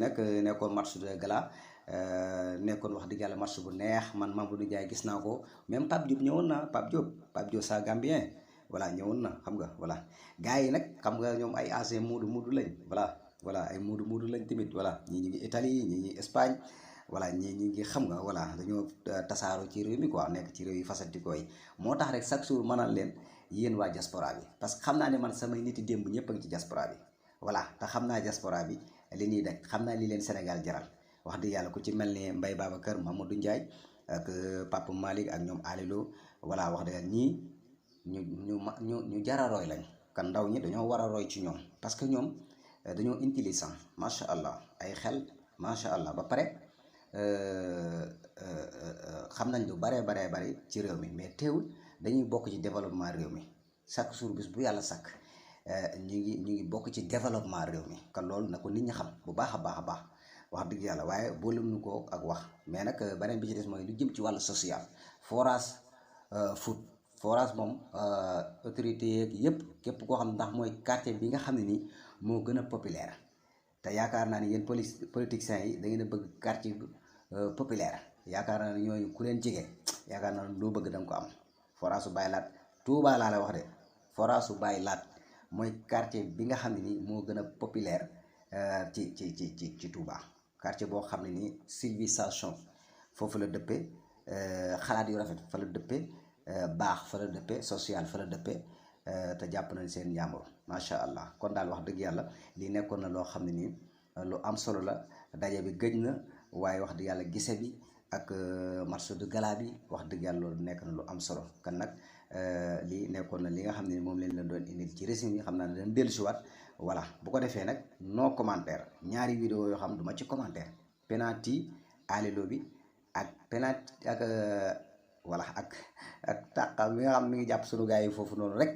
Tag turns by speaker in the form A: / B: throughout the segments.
A: nag nekkoon match de gala nekkoon wax dëgg yàlla match bu neex man Mamadou Ndiaye gis naa ko même Pape Diop ñëwoon na Pape Diop sa Gambien voilà ñëwoon na xam nga voilà gars yi nag xam nga ñoom ay ancien muudu lañ voilà ay muudu lañ tamit voilà ñii ñu ngi Italie ñii ñi Espagne voilà ñii ñi ngi xam nga voilà dañoo tasaaroo ci réew mi quoi nekk ci réew yi fasantikoo yi moo tax rek chaque jour mënal leen yéen waa diaspora bi parce que xam naa ne man samay niti démb ñëpp a ngi ci diaspora bi voilà te xam naa diaspora bi li ñuy daj xam naa li leen Sénégal jaral wax dëgg yàlla ku ci mel ni Mbaye Babacar Mamadou Ndiaye ak Papa Malick ak ñoom Alilo voilà wax dëgg yàlla ñii ñu jara roy lañ kan ndaw ñi dañoo war a roy ci ñoom parce que ñoom dañoo intelligent macha allah ay xel macha allah ba pare xam nañ lu baree bari ci réew mi mais teewul dañuy bokk ci développement réew mi chaque jour bis bu yàlla sakk ñu ngi bokk ci développement réew mi kon loolu na ko nit ñi xam bu baax a baax wax dëgg yàlla waaye boolem ñu ko ak wax mais nag beneen bi ci des mooy lu jëm ci wàllu social forage forage moom autorité yeeg yëpp képp koo xam ndax mooy quartier bi nga xam ne nii moo gën a populaire te yaakaar naa ni yéen politiciens yi da ngeen a bëgg quartier populaire yaakaar naa ne ñooñu ku leen jege yaakaar naa ne loo bëgg da nga ko am forage su Baye Laat Touba laa la wax de forage su Baye Laat mooy quartier bi nga xam ne nii moo gën a populaire ci Touba quartier boo xam ne nii civilisation foofu la dëppee xalaat yu rafet fa la dëppee baax fa la dëppee social fa la dëppee te jàpp nañ seen njàmbur macha allah kon daal wax dëgg yàlla lii nekkoon na loo xam ne nii lu am solo la daje bi gëj na waaye wax dëgg yàlla gise bi ak marché de gala bi wax dëgg yàlla loolu nekk na lu am solo kan nag lii nekkoon na li nga xam ne moom leen doon indil ci résumé yi xam naa ne dañ dellusiwaat voilà bu ko defee nag no commentaire ñaari vidéo yoo xam duma ci commentaire penalty Alilo bi ak penalty ak voilà ak tàqa mi nga xam mi ngi jàpp sunu gars yi foofu noonu rek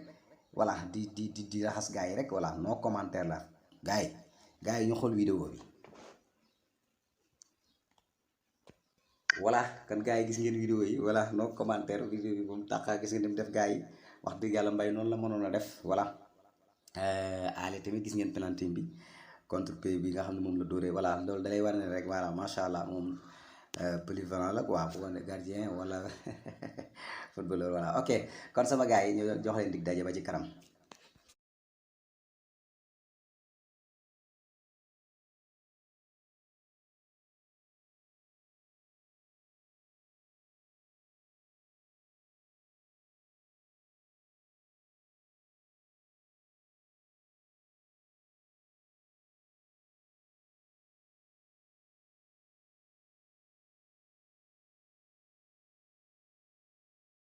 A: voilà di raxas gars yi rek voilà no commentaire la gars yi ñu xool vidéo bi voilà kan gars yi gis ngeen vidéo yi voilà no commentaire vidéo bi moom tàqa gis ngeen dem def gars yi wax dëgg yàlla Mbaye noonu la mënoon a def voilà ale tamit gis ngeen penalty bi contre pays bi nga xam ne moom la dóoree voilà loolu dalay war ne rek voilà macha allah moom polyvalent la quoi bu ko ne gardien wala footballeur voilà ok kon sama gars yi ñu jox leen dig daje ba ci kanam